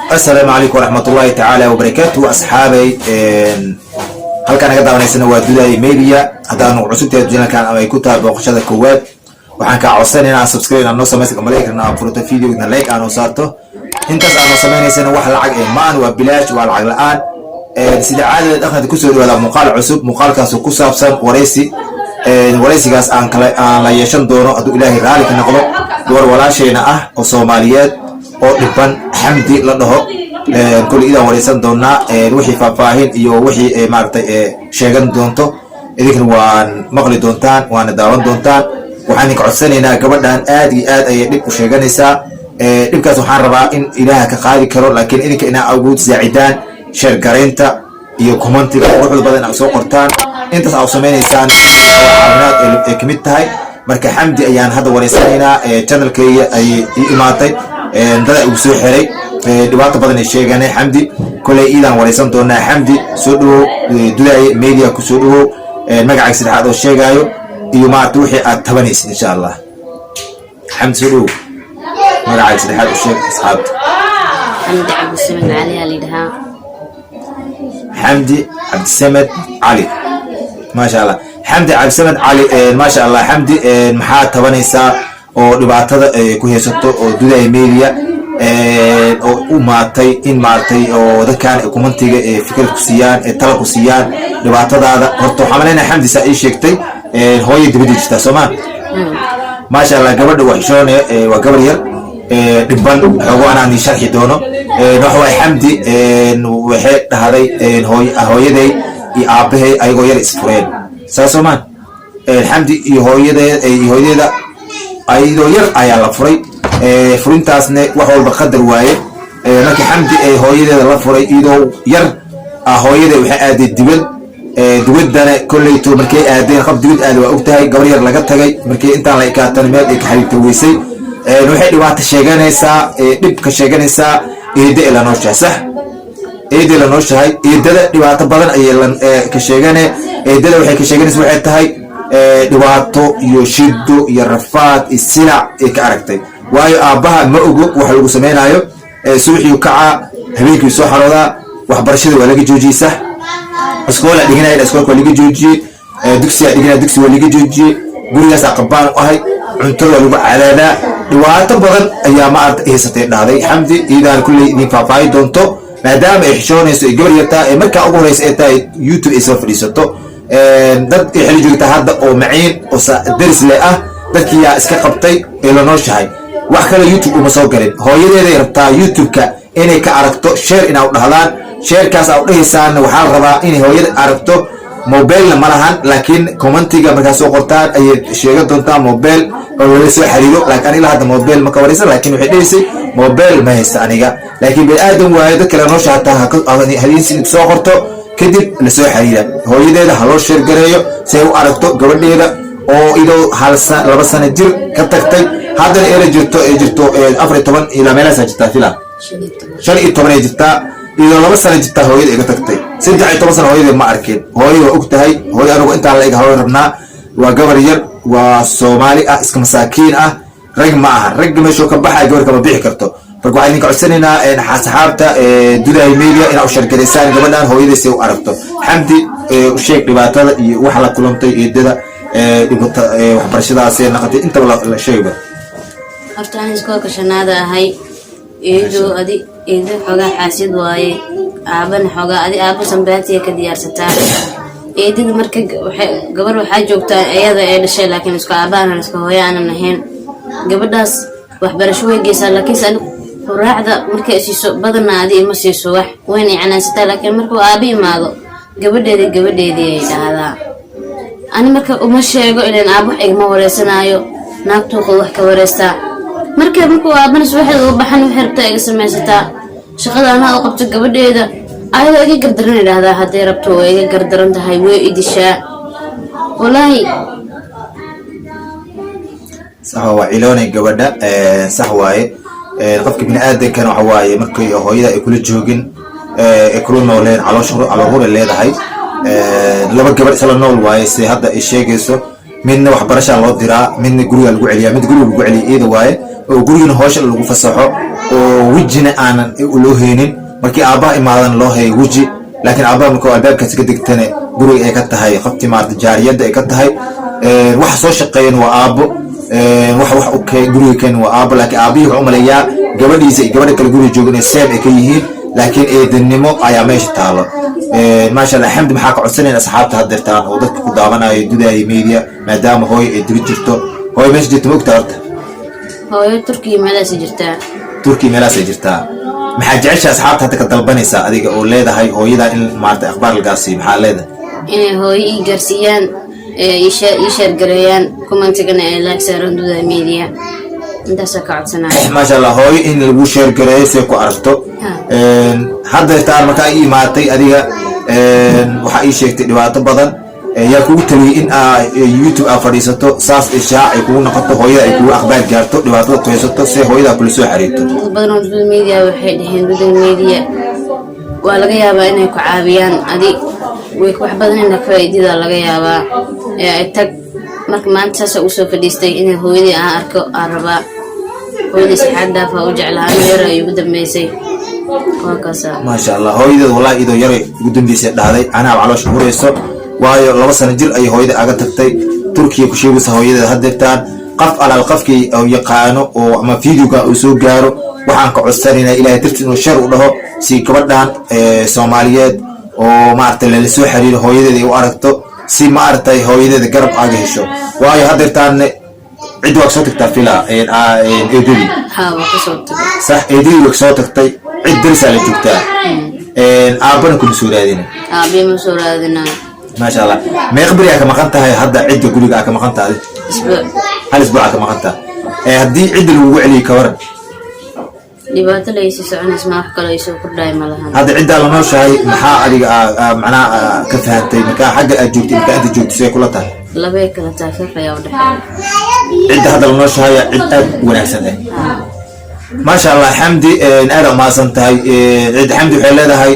Asalaamu calaykum waraxmatullaahi tacaala wabarakaatu. Asxaabay, halkaan naga daawanaysana waa Dudaay Media. Haddaanu cusub tahay channelkan ama ay ku tahay booqashada koowaad, waxaan kaa codsanayna aan subscribe inaan noo samaysa, maleykarna aan furato, videogna like aan noo saarto. Intaas aan noo samaynaysana wax lacag ee maan, waa bilaash, waa lacag la-aan. Sida caadada dhaqanka, kusoo dhawaada muuqaal cusub, muuqaalkaasoo ku saabsan waraysi. Waraysigaas aan kala aan la yeeshan doono, hadduu Ilaahay raali ka noqdo, gabar walaasheena ah oo Soomaaliyeed oo dhiban, Xamdi la dhaho. Kulli idaan waraysan doonaa, wixii faahfaahin iyo wixii maaragtay sheegan doonto idinkana waan maqli doontaan, waana daawan doontaan. Waxaan idinka codsanaynaa, gabadhan aad iyo aad ayay dhib u sheeganaysaa. Dhibkaas waxaan rabaa in Ilaaha ka qaadi karo, laakiin idinka inaa awood saacidaan, share garaynta iyo commentiga quruxda badan aad soo qortaan. Intaas aa samaynaysaan caawinaad ay kamid tahay. Marka Xamdi ayaan hadda wareysanaynaa. Channelkayga ayay ii imaatay, dada ugu soo xiray, dhibaato badan ay sheeganay. Xamdi koley iidaan wareysan doonaa. Xamdi, soo dhawow, Dudaaye Media ku soo dhawow. Magacaaga saddexaad oo sheegaayo iyo maarata wixii aad tabanaysid, insha Allah. Xamdi, soo dhawow, magacaaga saddexaad u sheeg asxaabta. Xamdi Cabdisamed Cali aa layidhahaa. Xamdi Cabdisamed Cali, maasha Allah. Xamdi Cabdisamed Cali, maasha Allah. Xamdi, maxaa tabanaysaa oo dhibaatada ku haysato oo Dudaay Media oo u maatay in maaragtay oo dadkan commentiga fikrad ku siiyaan, tala ku siiyaan dhibaatadaada? Horta waxaa malaynaya, Xamdi, saa ii sheegtay, hooya dibadda jirtaa, soo ma? Maasha Allah. Gabadha waa xishoone, waa gabar yar dhiban. Xoogo anaan ii sharxi doono. Waxa waaye, Xamdi waxay dhahday hooyaday iyo aabbahay ayagoo yar isfureen, saa soo maan? Xamdi iyo hooyadeed iyo hooyadeeda ayadoo yar ayaa la furay. Furintaasne wax walba qadar waaye. Markii Xamdi ay hooyadeeda la furay iyadoo yar, hooyadeed waxay aaday dibad. Dibaddana kolleyto markay aadeen, qof dibad aada waa ogtahay, gabar yar laga tagay. Markii intaan la ekaatana meel ay ka xariirta weysay. Waxay dhibaato sheeganaysaa, dhibka sheeganaysaa, eedda ay la nooshahay. Sax, eeday la nooshahay. Eedada dhibaato badan ayay ka sheegane. Eedada waxay ka sheeganaysa waxay tahay dhibaato iyo shido iyo rafaad iyo silac ay ka aragtay, waayo aabbaha ma ogo waxa lagu samaynayo. Subaxii kacaa, habeenkii soo xaroodaa. Waxbarashada waa laga joojiyey, sax? Iskoola dhiganaya, iskoolka waa laga joojiyey. Dugsiyaa dhiganaya, dugsi waa laga joojiyey. Gurigaasaa qabaan u ahay, cuntada waa lagu cadaabaa. Dhibaato badan ayaa maarata haysatay dhahday Xamdi. Iyadaan kulley idin faahfaahin doonto, maadaama ay xishoonayso, ay gabar yartaa, ee markaa ugu horeysa ay tahay YouTube ay soo fadhiisato. Dad ay xili joogtaa hadda oo maciin oo deris le ah, dadkii yaa iska qabtay ee la nooshahay. Wax kale YouTube uma soo galin. Hooyadeeday rabtaa YouTube-ka inay ka aragto. Share inaa u dhahdaan, sharekaas aa u dhehaysaanna waxaa la rabaa inay hooyada aragto. Mobilena ma lahan, laakiin commentiga markaa soo qortaan ayay sheegan doontaa mobile oo lala soo xiriiro. Laakiin aniga hadda mobile ma ka waraysan, laakiin waxay dhehaysay mobile ma haysta aniga. Laakiin bani aadan waayo, dad kale noosha hataa hadiin soo qorto, kadib lasoo xiriira. Hooyadeeda ha loo share gareeyo si ay u aragto gabadheeda oo idoo hal 2 sano jir ka tagtay, haddana eela jirto, ay jirto 14 ilaa meelahaasaa jirtaa, fila 15 ay jirtaa. Iyadoo 2 sano jirtaa hooyada iga tagtay, 13 sano hooyada ma arkin. Hooyada waa og tahay, hooyo anigu intaan la eg hooyo rabnaa. Waa gabar yar, waa Soomaali ah, iska masaakiin ah. Rag ma aha, ragga meeshuu ka baxaya gabar kama bixi karto. Marka waxaan idinka codsanaynaa, asxaabta Dudaay Media, inaa u share garaysaan gabadhan hooyadiisi u aragto. Xamdi, u sheeg dhibaatada iyo waxa la kulantay eedada, dhibata waxbarashadaas naqatay, intaba la sheegba. Horta ani iskoolka shanaada ahay. Eedo adi eedo xoogaa xaasid waaye, aabana xoogaa adi aabo sambaatiya ka diyaarsataa. Eedada marka gabar waxaa joogtaa iyada ee dhashay, laakiin isku aabahana isku hooyo aanan ahayn. Gabadhaas waxbarasho way geysaa, laakiinse anigu quraacda markay siiso badanaa adi ima siiso, wax wayna i canaansataa. Laakiin markuu aaba imaado, "Gabadheedi, gabadheedii," ay dhahdaa. Ani marka uma sheego, ilan aaba wax igama wareysanaayo, naagtuuqa wax ka wareystaa. Marka markuu aabana subaxda u baxan, waxay rabtaa iga samaysataa. Shaqada anaa u qabto gabadheeda, ayadoo iga gardaran idhaahdaa. Hadday rabto way iga gardaran tahay, way idishaa walaahi. Sax, waa ciloonay gabadha, sax waaye. Qofka bini aadankana waxa waaye markay hooyada ay kula joogin, ay kula nooleen, caloosha calool hur ay leedahay. Laba gabadh isla nool waaye, si hadda ay sheegayso. Midna waxbarashaa loo diraa, midna guriga lagu celiyaa. Mid guriga lagu celiya iyada waaye. Oo gurigana hoosha lagu fasaxo oo wejina aanan loo heynin. Markii aabbaha imaadan loo hayo weji, laakiin aabbaha markuu albaabkaas ka degtane guriga ay ka tahay qoftii maarata jaariyadda ay ka tahay. Waxa soo shaqeeyan waa aabbo, wax u guriga keen waa aabbo, laakiin aabbihii wuxuu umaleeyaa gabadhiisa iyo gabadha kale guriga jooga inay same ay ka yihiin, laakiin eedanimo ayaa meesha taalo. Maasha Allah. Xamdi, maxaa ka codsanayna asxaabta haddeertaan oo dadka ku daawanayo Dudaaya Media, maadaama hooyo ay dibi jirto? Hooyo meesha jirto ma ogtaa horta? Hooyo Turkiya meelahaas jirtaa. Turkiya meelahaasay jirtaa. Maxaa jecesha asxaabta hadda ka dalbanaysaa adiga oo leedahay hooyadaa in maarata akhbaar lagaa siiyo? Maxaa leedahay? Inay hooyo ii gaarsiiyaan, ee ii share gareeyaan, commentigana ay like saaraan Dudaaya Media. Intaasaa ka codsanaya. Maasha Allah. Hooyo in lagu share gareeyo si ay ku aragto. Hadda taan markaa ii imaatay adiga waxaa ii sheegtay dhibaato badan. Yaa kugu taliyey in aa YouTube aa fadhiisato, saas ishaac ay kugu noqoto, hooyada ay kugu akhbaar gaarto, dhibaatada ku haysato, si hooyada kula soo xiriirto? Dad badan oo Dudaaya Media waxay dhaheen Dudaaya Media waa laga yaabaa inay ku caawiyaan, adi way wax badan ina faa'iidada laga yaabaa ee ay tag. Marka maanta saasa usoo fadhiistay inay hooyadii aan arko aan rabaa. Hooyadii saxaad dhaafa u jeclaa, anu yar ay ugu dambeysay, waa kaasa. Maasha Allah. Hooyadeed wallahi idoo yaray ugu dambeysay dhahday, anaa caloosha hurayso, waayo 2 sano jir ayay hooyada aga tagtay. Turkiya ku sheegaysa hooyadeed haddeertaan. Qof alaal qofkii oo yaqaano oo ama videoga uu soo gaaro, waxaan ka codsanaynaa Ilahay dartiis inuu share u dhaho, si gabadhan Soomaaliyeed oo maaragtay lala soo xiriiro, hooyadeed ay u aragto, si maaragtay hooyadeeda garab aga hesho, waayo haddeertaanne cid waa kasoo tagtaa fila eedadii. Haa, waa kasoo tagay. Sax, eedadii waa kasoo tagtay, cid darisaa la joogtaa, aabbana kuma soo raadina. Aabiya ma soo raadinaa. Maasha Allah. Meeq beri aa ka maqan tahay hadda cidda guriga aa ka maqan tahay? Isbuuc. Hal isbuuc aa ka maqan tahay. Haddii cidda lagugu celiyo, ka waran? Dhibaato la isii soconays, ma wax kaloo isoo kordhaay ma lahan. Hadda ciddaa la nooshahay, maxaa adiga macnaha ka fahantay markaa xagga aad joogtay, markaa inta joogtay, see kula tahay? Labay kala tahay, farq ayaa u dhexeeya. Cidda hadda la nooshahay cid aad u wanaagsan. Maasha Allah. Xamdi, aad umahadsan tahay. Cid Xamdi waxay leedahay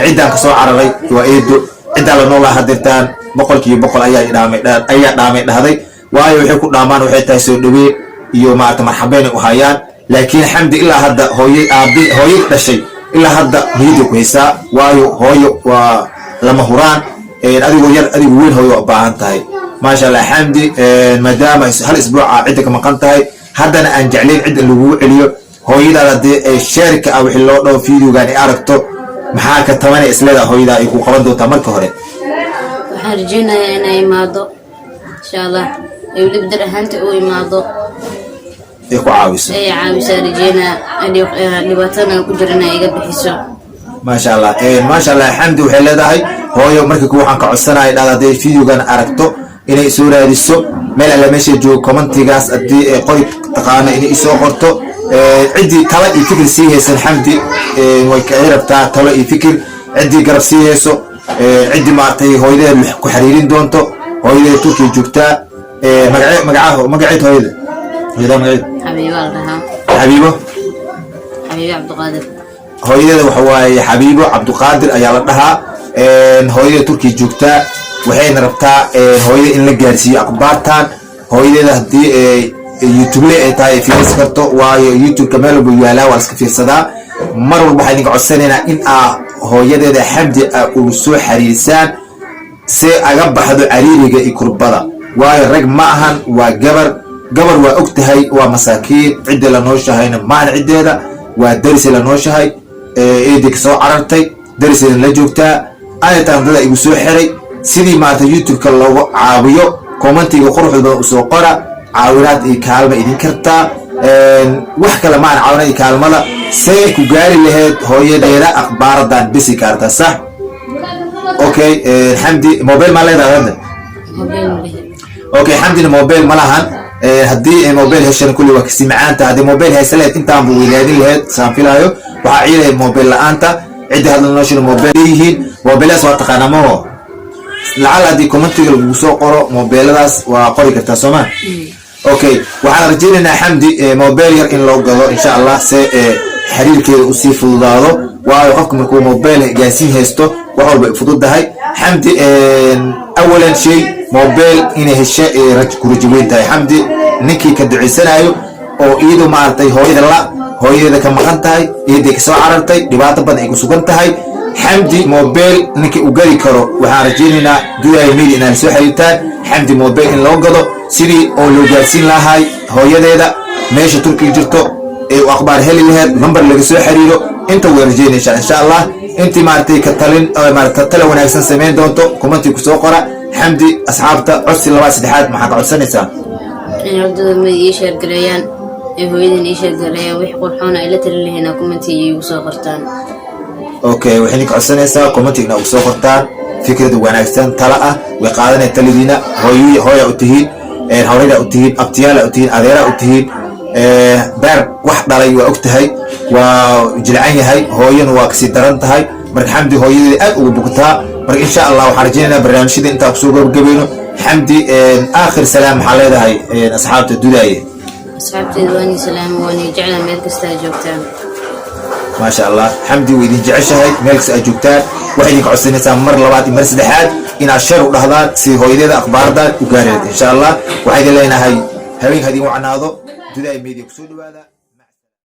ciddaan kasoo cararay waa eedo, ciddaa la noolaa hadirtaan 100% ayaa dhaamay, ayaa dhaamay dhahday, waayo waxay ku dhaamaan waxay tahay soo dhawee iyo maarata marxabeyn ay u hayaan. Laakiin Xamdi ilaa hadda hooyay aabi hooyay dhashay ilaa hadda niyadda ku haysaa, waayo hooyo waa lama huraan. Adigoo yar, adigu weyn, hooyo waa u baahan tahay. Maasha Allah. Xamdi, maadaama hal isbuuca cidda ka maqan tahay, haddana aan jeclayn cidda lagugu celiyo, hooyadaada haddii ay shareka ah wixii loo dhaho videogan ay aragto, maxaa ka tabanay isleedaha hooyadaa ay ku qaban doontaa marka hore? Waxaan rajeynayaa inay imaado insha Allah, ay weliba dar ahaanta u imaado. Ay ku caawiso. Ay caawisaa rajeynaa, dhibaatadana ku jirana iga bixiso. Maasha Allah, maasha Allah. Xamdi waxay leedahay hooyo markii ku waxaan ka codsanaya dhahda hadday videogan aragto inay soo raadiso meel alle meesha joogo, commentigaas haddii ay qori taqaano inay isoo qorto. Ciddii talo iyo fikir sii haysan, Xamdi way kaga rabtaa talo iyo fikir. Ciddii garab sii hayso, ciddii maaragtay hooyadeed ku xiriirin doonto, hooyadeed Turkiya joogtaa. Magace magacaha magaceed hooyada, hooyada magaceed? Xabiiba la dhahaa. Xabiibo. Xabiibo Cabdiqaadir. Hooyadeeda waxa waaye Xabiibo Cabdiqaadir ayaa la dhahaa. Hooyadeeda Turkiya joogtaa, waxayna rabtaa hooyada in la gaarsiiyo akhbaartan. Hooyadeeda haddii YouTube ay tahay ay fiirsan karto, waayo YouTube-ka meel walba yaalaa, waa la iska fiirsadaa. Mar walba waxaan idinka codsanaynaa in aa hooyadeeda Xamdi a ugu soo xiriirsaan si aga baxdo cariiriga iyo kurbada, waayo rag ma ahan, waa gabar. Gabar waa og tahay, waa masaakiin. Cidda la nooshahayna maahan ciddeeda, waa darisay la nooshahay. Eedii kasoo carartay, dariseeda la joogtaa. Anitaan dada igu soo xiray sidii maarata YouTube-ka loogu caawiyo. Commentiga quruxda badan usoo qora, caawinaad iyo kaalma idin kartaa. Wax kale maan, caawinaad iyo kaalmada see ku gaari lahayd hooyadeeda akhbaaradan bisi kaarta. Sax, okay. Xamdi, mobile maa leedahay hadda? Mobile ma lihi. Okay, Xamdina mobile ma lahan. Haddii ay mobile heshan kulli waa kasii macaanta. Haddii mobile haysa lahayd intaan bu weynaadin lahayd saan filaayo. Waxaa ciidahay mobile la-aanta. Cidda hadla noloshana mobile leeyihiin, mobiladaas waa taqaanaa maho. Lacal haddii commentiga lagugu soo qoro mobiladaas waa qori kartaa, soo ma? Okay, waxaan rajaynaynaa Xamdi mobile yar in loo gado insha Allah, se xiriirkeeda usii fududaado, waayo qofka markuu mobile gaasiin haysto wax walba ay fududahay. Xamdi awalan shay mobile inay hesho ku rajo weyn tahay. Xamdi ninkii ka duceysanayo Oo iyadu maaragtay hooyada la hooyadeeda ka maqan tahay, iyaday kasoo carartay, dhibaato badan ay ku sugan tahay. Xamdi mobile ninkii u gadi karo, waxaan rajaynaynaa Dudaay Media inaan soo xiriirtaan, Xamdi mobile in loo gado, sidii oo loo gaarsiin lahay hooyadeeda meesha Turkiga jirto ee u akhbaar heli laheyd, number laga soo xiriiro. Inta way rajaynaysaa, insha Allah. Intii maaragtay ka talin, maaragtay tala wanaagsan samayn doonto, commenti kusoo qora. Xamdi, asxaabta codsi labaad, saddexaad maxaa ka codsanaysaa? In ardada ma ii share gareeyaan, ee hooyadan ii share gareeyaan, wix qurxoona ay la tali lahayna commenti iigu soo qortaan. Okay, waxay ninka codsanaysaa commentiga ugu soo qortaan fikrad wanaagsan, tala ah. Way qaadanaya taladiina. Hooy, hooya u tihiin, hawrayda u tihiin, abtiyaala u tihiin, adeeraa u tihiin. Beer wax dhalay waa og tahay, waa jilcan yahay, hooyana waa kasii daran tahay. Marka Xamdi hooyadeeda aad ugu bugtaa. Marka insha Allah waxaan rajaynaynaa barnaamijyada intaan kusoo gabagabayno. Xamdi, aakhir salaam maxaa leedahay asxaabta Dudaaye? Asxaabteeda waani salaamo, waani jeclaa meel kastaa joogtaan. Maasha Allah, Xamdi way idin jeceshahay meel kasta aad joogtaan. Waxay idinka codsanaysaa mar labaad iyo mar saddexaad inaad share u dhahdaan si hooyadeeda akhbaardan u gaareed, insha Allah. Waxaa idin leenahay habeenka idin wacnaado. Dudaay Media kusoo dhawaada.